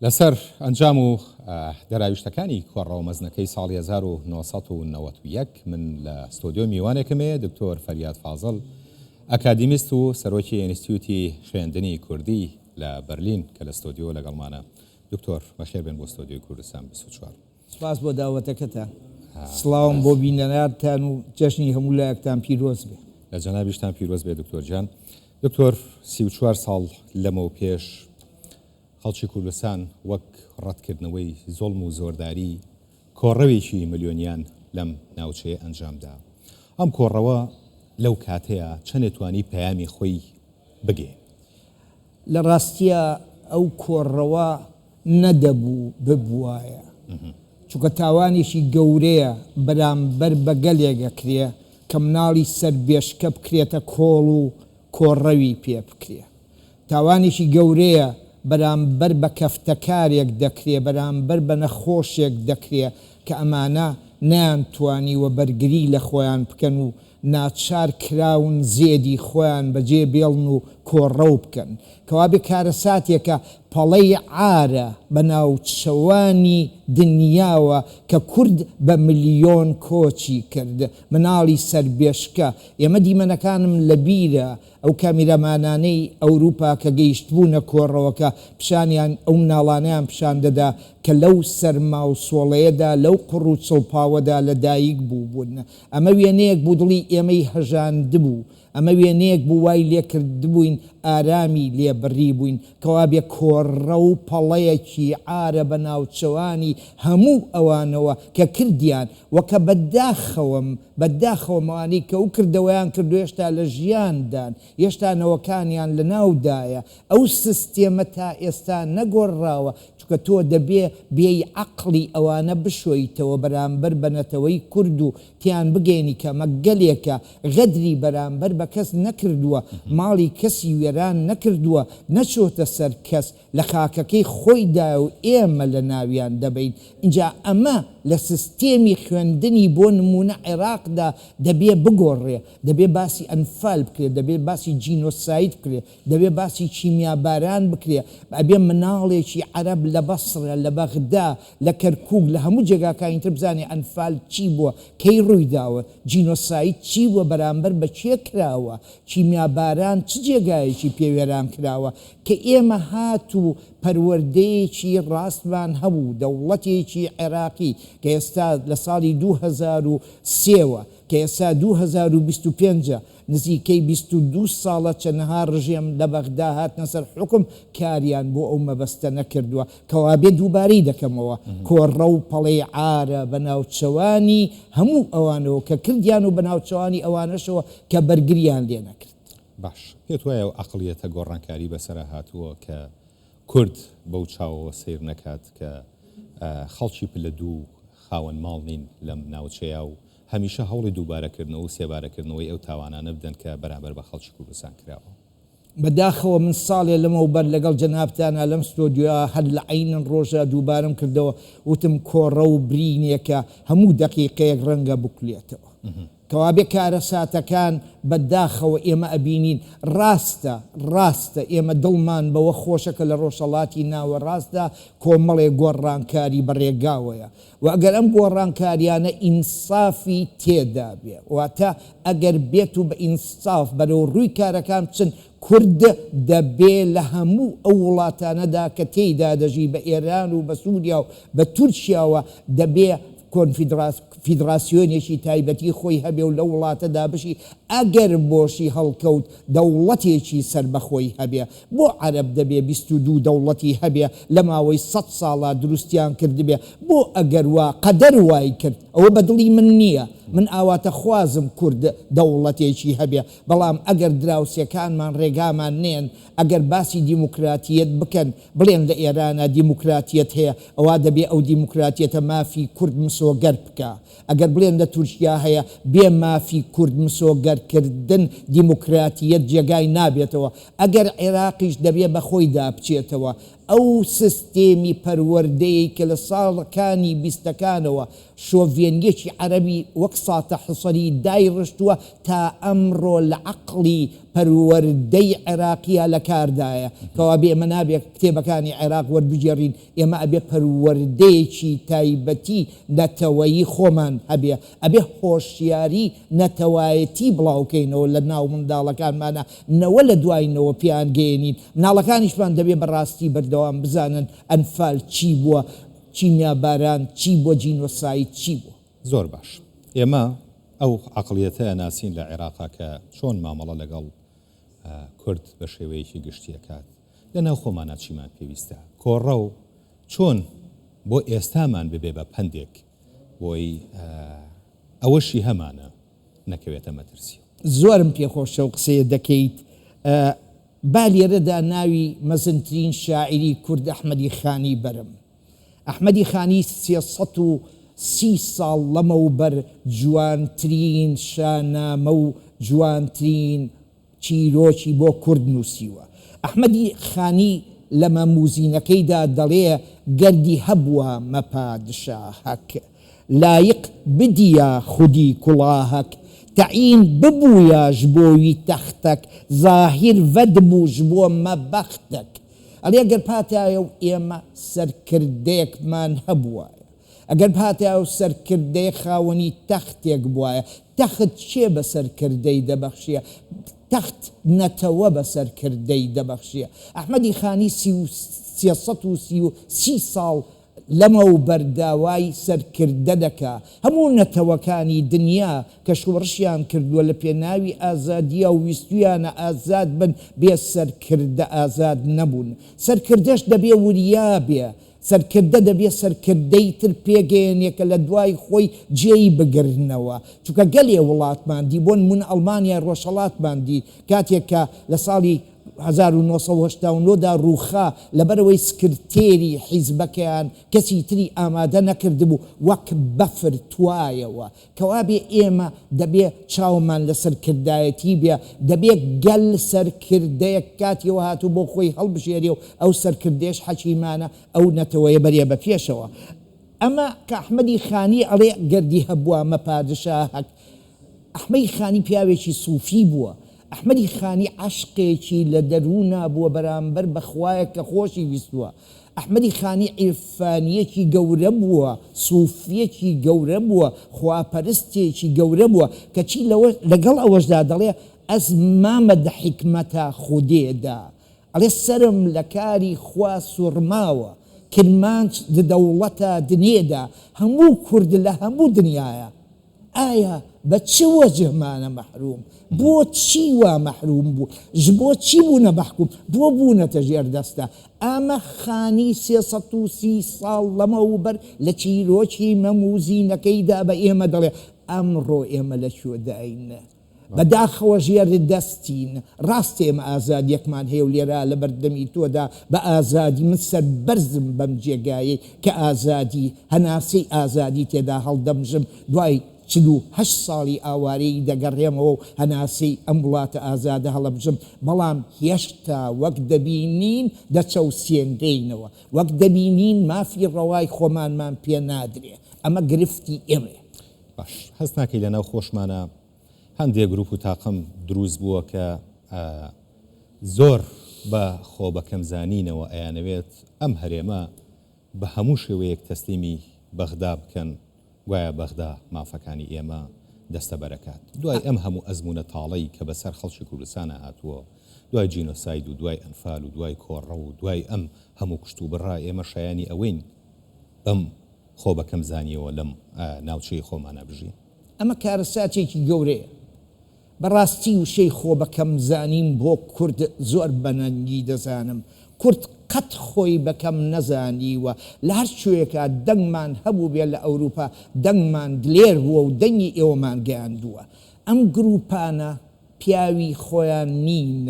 لەسەر ئەنجام و دەراویشتەکانی کۆڕەوە مەزنەکەی ساڵی 1991 من لە ستۆدیۆ میوانێکم هەیە، دکتۆر فەریاد فازڵ، ئەکادیمیست و سەرۆکی ئینستیتیوتی خوێندنی کوردی لە بەرلین کە لە ستۆدیۆ لەگەڵمانە. دکتۆر بەخێر بێن بۆ ستۆدیۆی کوردستان 24. سپاس بۆ داوەتەکەتان. سڵاوم بۆ بینەرانتان و جەژنی هەموو لایەکتان پیرۆز بێ. لە جەنابیشتان پیرۆز بێ دکتۆر گیان. دکتۆر 34 ساڵ لەمەوپێش خەڵکی کوردستان وەک ڕەتکردنەوەی زوڵم و زۆرداری کۆڕەوێکی ملیۆنیان لەم ناوچەیە ئەنجامدا. ئەم کۆڕەوە لەو کاتەیا چەنێ توانی پەیامی خۆی بگەیەنێ؟ لە ڕاستیا ئەو کۆڕەوە نەدەبوو ببوایە، چونکە تاوانێکی گەورەیە بەرامبەر بە گەلێک ئەکرێ کە مناڵی سەر بێشکە بکرێتە کۆڵ و کۆڕەوی پێ بکرێ. تاوانێکی گەورەیە بەرامبەر بە کەفتەکارێک دەکرێ، بەرامبەر بە نەخۆشێک دەکرێ کە ئەمانە نەیانتوانیوە بەرگری لە خۆیان بکەن و ناچار کراون زێدی خۆیان بەجێ بێڵن و کۆڕەو بکەن. کەوابێ کارەساتێکە پەڵەی عارە بە ناوچەوانی دنیاوە کە کورد بە ملیۆن کۆچی کرد. مناڵی سەربێشکە. ئێمە دیمەنەکانم لە بیرە ئەو کامیرامانانەی ئەوروپا کە گەیشتبوونە کۆڕەوەکە پیشانیان ئەو مناڵانەیان پیشان دەدا کە لەو سەرما و سۆڵەیەدا لەو قوڕ و چڵپاوەدا لە دایک بووبوون. ئەمە وێنەیەک بوو دڵی ئێمەی هەژاندبوو. ئەمە وێنەیەک بوو وای لێکردبووین ئارامی لێ بڕیبووین. کەوابێ کۆڕە و پەڵەیەکی عارە بە ناوچەوانی هەموو ئەوانەوە کە کردیان و کە بە داخەوەم بە داخەوەم ئەوانەی کە ئەو کردەوەیان کردووە هێشتا لە ژیاندان، هێشتا نەوەکانیان لە ناودایە. ئەو سستێمە تا ئێستا نەگۆڕراوە، چونکە تۆ دەبێ بێی عەقڵی ئەوانە بشۆیتەوە بەرامبەر بە نەتەوەی کورد و تێیان بگەیەنی کە ئەمە گەلێکە غەدری بەرامبەر بە کەس نەکردووە، ماڵی کەسی وێران نەکردووە، نەچۆتە سەر کەس، لە خاکەکەی خۆیدایە و ئێمە لە ناویان دەبەین. ئینجا ئەمە لە سستێمی خوێندنی بۆ نموونە عێراقدا دەبێ بگۆڕرێ، دەبێ باسی ئەنفال بکرێ، دەبێ باسی جینۆساید بکرێ، دەبێ باسی کیمیاباران بکرێ، ئەبێ مناڵێکی عەرەب لە بەسرە، لە بەغدا، لە کەرکوک، لە هەموو جێگاکانی تر بزانێ ئەنفال چی بووە، کەی ڕوویداوە، جینۆساید چی بووە، بەرامبەر بە کێ کراوە، کیمیاباران چ جێگایەکی پێ وێران کراوە، کە ئێمە هات و پەروەردەیەکی ڕاستمان هەبوو، دەوڵەتێکی عێراقی کە ئێستا لە ساڵی 2003 وە کە ئێستا 2025 ە نزیکەی 22 ساڵە چەنەها ڕژێم لە بەغدا هاتنە سەر حوکم کاریان بۆ ئەو مەبەستە نەکردووە، کەوابێ دووبارەی دەکەمەوە کۆڕە و پەڵەی عارە بە ناوچەوانی هەموو ئەوانەوە کە کردیان و بە ناوچەوانی ئەوانەشەوە کە بەرگریان لێ نەکرد. باش پێت وایە ئەو عەقڵیەتە گۆڕانکاری بەسەرا هاتووە کە کورد بەو چاوەوە سەیر نەکات کە خەڵکی پلە دوو خاوەن ماڵ نین لەم ناوچەیە و هەمیشە هەوڵی دووبارەکردنەوە و سێبارەکردنەوەی ئەو تاوانانە بدەن کە بەرامبەر بە خەڵکی کوردستان کراوە؟ بە داخەوە من ساڵێ لەمەوبەر لەگەڵ جەنابتانا لەم ستۆدیۆیە هەر لە عەینەن ڕۆژە دووبارەم کردەوە وتم کۆڕە و برینێکە هەموو دەقیقەیەک ڕەنگە بکولێتەوە. کەوابێ کارەساتەکان بە داخەوە ئێمە ئەبینین ڕاستە ڕاستە ئێمە دڵمان بەوە خۆشە کە لە ڕۆژهەڵاتی ناوەڕاستدا کۆمەڵێ گۆڕانکاری بە ڕێگاوەیە و ئەگەر ئەم گۆڕانکاریانە ئینسافی تێدا بێ واتە ئەگەر بێت و بە ئینساف بەرەو ڕووی کارەکان بچن کورد دەبێ لە هەموو ئەو وڵاتانەدا کە تێیدا دەژی بە ئێران و بە سووریا و بە تورکیاوە دەبێ کۆنفیدراسیۆنێکی تایبەتی خۆی هەبێ و لەو وڵاتەدا بژی، ئەگەر بۆشی هەڵکەوت دەوڵەتێکی سەربەخۆی هەبێ. بۆ عەرەب دەبێ 22 دەوڵەتی هەبێ لە ماوەی سەد ساڵا دروستیان کردبێ؟ بۆ ئەگەر وا قەدەر وای کرد؟ ئەوە بە دڵی من نییە. من ئاواتەخوازم کورد دەوڵەتێکی هەبێ، بەڵام ئەگەر دراوسێکانمان ڕێگامان نەیەن، ئەگەر باسی دیموکراتییەت بکەن، بڵێن لە ئێرانا دیموکراتییەت هەیە، ئەوا دەبێ ئەو دیموکراتییەتە مافی کورد مسۆگەر بکا. ئەگەر بڵێن لە تورکیا هەیە، بێ مافی کورد مسۆگەر کردن دیموکراتییەت جێگای نابێتەوە. ئەگەر عێراقیش دەبێ بە خۆیدا بچێتەوە. ئەو سستێمی پەروەردەیەی کە لە ساڵەکانی بیستەکانەوە شۆڤێنیەکی عەرەبی وەک ساتە حسری دایڕشتووە تا ئەمڕۆ لە عەقڵی پەروەردەی عێراقییە لە کاردایە، کەوابێ ئێمە نابێ کتێبەکانی عێراق وەربگێڕین، ئێمە ئەبێ پەروەردەیەکی تایبەتی نەتەوەیی خۆمان هەبێ، ئەبێ هۆشیاری نەتەوایەتی بڵاوکەینەوە لە ناو منداڵەکانمانا، نەوە لە دوای نەوە پێیان گەیەنین، مناڵەکانیشمان دەبێ بە ڕاستی بەردەوام بزانن ئەنفال چی بووە، کیمیاباران چی بووە، جینۆساید چی بووە. زۆر باش ئێمە ئەو عەقڵیەتە ئەناسین لە عێراقا کە چۆن مامەڵە لەگەڵ کورد بە شێوەیەکی گشتی ئەکات، لە ناو خۆمانا چیمان پێویستە؟ کۆڕەو چۆن بۆ ئێستامان ببێ بە پەندێک بۆی ئەوەشی هەمانە نەکەوێتە مەترسیەوە؟ زۆرم پێ خۆشە ئەو قسەیە دەکەیت. با لێرەدا ناوی مەزنترین شاعیری کورد ئەحمەدی خانی بەرم. ئەحمەدی خانی 330 ساڵ لەمەوبەر جوانترین شانامە و جوانترین چیرۆکی بۆ کورد نووسیوە. ئەحمەدی خانی لە مەموزینەکەیدا دەڵێ گەردی هەبووە مە پادشاهەک، لایق بدیا خودی کوڵاهەک، تەعین ببوویا ژبۆ وی تەختەک، زاهیر ڤەدبوو ژبۆ مە بەختەک. ئەڵێ گەر پاتایە و ئێمە سەرکردەیەکمان هەبووایە، ئەگەر بهاتایە و سەرکردەیەک خاوەنی تەختێک بوایە، تەخت کێ بە سەرکردەی دەبەخشیە؟ تەخت نەتەوە بە سەرکردەی دەبەخشیە. ئەحمەدی خانی 330 ساڵ لەمەوبەر داوای سەرکردە دەکا. هەموو نەتەوەکانی دنیا کە شۆڕشیان کردووە لە پێناوی ئازادیا و ویستویانە ئازاد بن، بێ سەرکردە ئازاد نەبوون. سەرکردەش دەبێ وریا بێ. سەرکردە دەبێ سەرکردەی تر پێگەیەنێ کە لە دوای خۆی جێی بگرنەوە. چونکە گەلێ وڵاتمان دی، بۆ نموونە ئەڵمانیای ڕۆژهەڵاتمان دی، کاتێک کە لە ساڵی 1989 دا ڕووخا، لەبەرئەوەی سکرتێری حیزبەکەیان کەسی تری ئامادە نەکردبوو، وەک بەفر توایەوە. کەوابێ ئێمە دەبێ چاومان لە سەرکردایەتی بێ، دەبێ گەل سەرکردەیەک کاتی ئەوە هاتوو بۆ خۆی هەڵبژێرێ و ئەو سەرکردەیەش حەکیمانە ئەو نەتەوەیە بەرێ بە پێشەوە. ئەمە کە ئەحمەدی خانی ئەڵێ گەردی هەبووا مە پادشاهەک، ئەحمەی خانی پیاوێکی سوفی بووە، ئەحمەدی خانی عەشقێکی لە دەروونا بووە بەرامبەر بە خوایەک کە خۆشی ویستووە، ئەحمەدی خانی عیرفانییەکی گەورە بووە، سوفییەکی گەورە بووە، خواپەرستێکی گەورە بووە، کەچی لەوە لەگەڵ ئەوەشدا دەڵێ ئەز مامە دە حیکمەتا خودێ دا، ئەڵێ سەرم لە کاری خوا سوڕماوە، کرمانج دە دەوڵەتا دنێ دا، هەموو کورد لە هەموو دنیایا. ئایا بە چ وەجه مانە مەحروم؟ بۆ چی وا مەحروم بوون؟ ژبۆ چی بوونە مەحکوم؟ بۆ بوونەتە ژێر دەستە؟ ئامە خانی 330 ساڵ لەمەوبەر لە چیرۆکی مەم و زینەکەیدا بە ئێمە دەڵێ ئەمڕۆ ئێمە لە کوێداین؟ بە داخەوە ژێر دەستین. ڕاستە ئێمە ئازادیەکمان هەیە و لێرە لە بەردەمی تۆدا بە ئازادی من سەربەرزم بەم جێگایەی کە ئازادی هەناسەی ئازادی تێدا هەڵدەمژم دوای 48 ساڵی ئاوارەیی دەگەڕێمەوە و هەناسەی ئەم وڵاتە ئازادە هەڵەمژم بەڵام هێشتا وەک دەبینین دەچەوسێنرێینەوە وەک دەبینین مافی ڕەوای خۆمانمان پێ نادرێ ئەمە گرفتی ئێمەیە. باش هەست ناکەی لەناو خۆشمانا هەندێ گروپ و تاقم دروست بووە کە زۆر بە خۆ بەکەم زانینەوە ئەیانەوێت ئەم هەرێمە بە هەموو شێوەیەک تەسلیمی بەغدا بکەن گوایە بەغدا مافەکانی ئێمە دەستەبەرەکات دوای ئەم هەموو ئەزموونە تاڵەی کە بەسەر خەڵکی کوردستانا هاتووە دوای جینۆساید و دوای ئەنفال و دوای کۆڕەو و دوای ئەم هەموو کوشتوبڕە ئێمە شایانی ئەوەین بەم خۆ بەکەم زانیەوە لەم ناوچەی خۆمانا بژین. ئەمە کارەساتێکی گەورەیە. بەڕاستی وشەی خۆ بەکەم زانین بۆ کورد زۆر بە نەنگی دەزانم. کورد قەت خۆی بە کەم نەزانیوە. لە هەر کوێیەکا دەنگمان هەبووبێ لە ئەوروپا دەنگمان دلێر بووە و دەنگی ئێوەمان گەیاندووە. ئەم گرووپانە پیاوی خۆیان نین.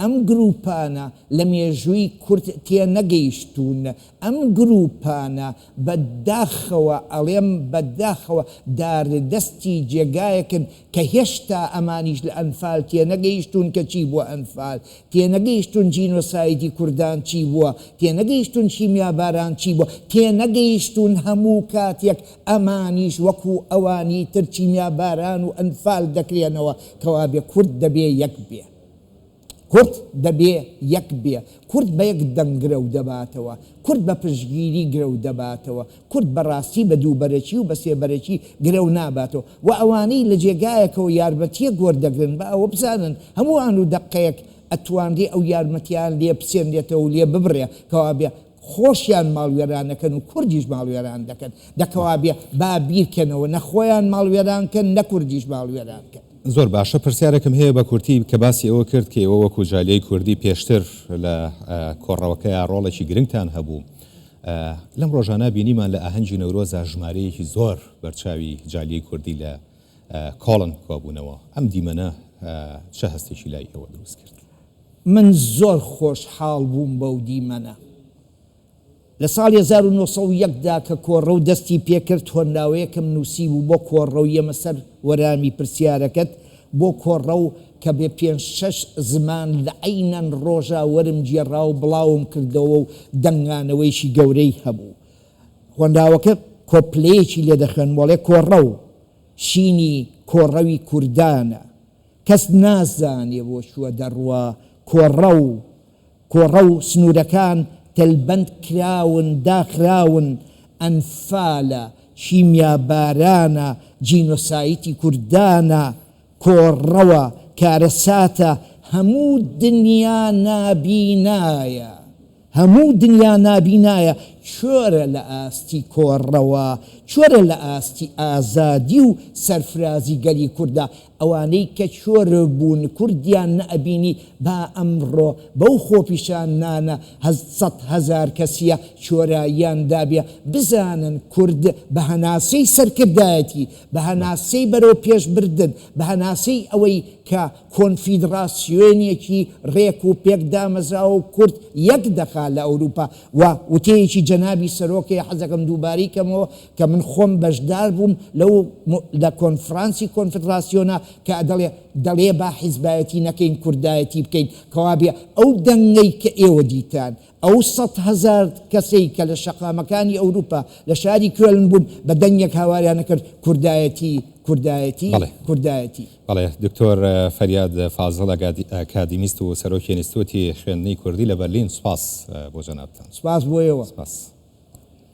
ئەم گرووپانە لە مێژووی کورد تێنەگەیشتوون، ئەم گرووپانە بە داخەوە ئەڵێم بە داخەوە داردەستی جێگایەکن کە هێشتا ئەمانیش لە ئەنفال تێنەگەیشتوون کە چی بووە ئەنفال، تێنەگەیشتوون جینۆسایدی کوردان چی بووە، تێنەگەیشتوون کیمیاباران چی بووە، تێنەگەیشتوون هەموو کاتێک ئەمانیش وەکوو ئەوانی تر کیمیاباران و ئەنفال دەکرێنەوە، کەوابێ کورد دەبێ یەک بێ. کورد دەبێ یەک بێ. کورد بە یەک دەنگ گرەو دەباتەوە. کورد بە پشتگیری گرەو دەباتەوە. کورد بە ڕاستی بە دووبەرەکی و بە سێبەرەکی گرەو ناباتەوە. وە ئەوانەی لە جێگایەکەوە یارمەتییەک وەردەگرن با ئەوە بزانن هەموو ئان و دەققەیەک ئەتوانرێ ئەو یارمەتییان لێ بسێنرێتەوە و لێ ببڕێ. کەوابێ خۆشیان ماڵوێران ئەکەن و کوردیش ماڵوێران دەکەن. دە کەوابێ با بیرکەنەوە نە خۆیان ماڵوێران کەن نە کوردیش ماڵوێران کەن. زۆر باشە پرسیارێکم هەیە بە کورتی کە باسی ئەوە کرد کە ئێوە وەکو جالیەی کوردی پێشتر لە کۆڕەوەکەیا ڕۆڵێکی گرنگتان هەبوو لەم ڕۆژانە بینیمان لە ئاهەنگی نەورۆزا ژمارەیەکی زۆر بەرچاوی جالیەی کوردی لە کۆڵن کۆبوونەوە ئەم دیمەنە چ هەستێکی لای ئێوە دروست کرد؟ من زۆر خۆشحاڵ بووم بەو دیمەنە. لە ساڵی 1901 دا کە کۆڕەو دەستی پێکرد هۆنراوەیەکم نووسیبوو بۆ کۆڕەو یەمە سەر وەرامی پرسیارەکەت بۆ کۆڕەو کە بە پێنج شەش زمان لە عەینەن ڕۆژا وەرم گێڕا و بڵاوم کردەوە و دەنگانەوەیەکی گەورەی هەبوو. هۆنراوەکە کۆپلەیەکی لێ دەخوێنم وەڵێ کۆڕەو شینی کۆڕەوی کوردانە کەس نازانێ بۆ کوێ دەڕوا کۆڕەو کۆڕەو سنوورەکان تەلبەند کراون داخراون ئەنفالە کیمیابارانە جینۆسایتی کوردانە کۆڕەوە کارەساتە هەموو دنیا نابینایە. هەموو دنیا نابینایە چۆرە لە ئاستی کۆڕەوە چۆرە لە ئاستی ئازادی و سەرفرازی گەلی کوردا ئەوانەی کە چۆر بوون کوردیان نەئەبینی با ئەمڕۆ بەو خۆپیشاندانە سەدهەزار کەسیە چۆراییان دابێ بزانن کورد بە هەناسەی سەرکردایەتی بە هەناسەی بەرەو پێش بردن بە هەناسەی ئەوەی کە کۆنفیدڕاسیۆنێکی ڕێک و پێک دامەزراوە و کورد یەک دەخا لە ئەوروپا و وتەیەکی جەنابی سەرۆک هەیە حەزەکەم دووبارەی کەمەوە کە من خۆم بەشدار بووم لەو لە کۆنفرانسی کۆنفدڕاسیۆنا کە دەڵێ دەڵێ با حیزبایەتی نەکەین کوردایەتی بکەین کەوابێ ئەو دەنگەی کە ئێوە دیتان ئەو 100,000 کەسەی کە لە شەقامەکانی ئەوروپا لە شاری کۆلن بوون بە دەنگێک هاواریان ئەکرد کوردایەتی کوردایەتی بەڵێ. کوردایەتی. بەڵێ دکتۆر فەریاد فازڵ ئەکادیمیست و سەرۆکی ئینستتوتی خوێندنی کوردی لە بەرلین سوپاس بۆ جەنابتان. سوپاس بۆ ئێوە. سوپاس.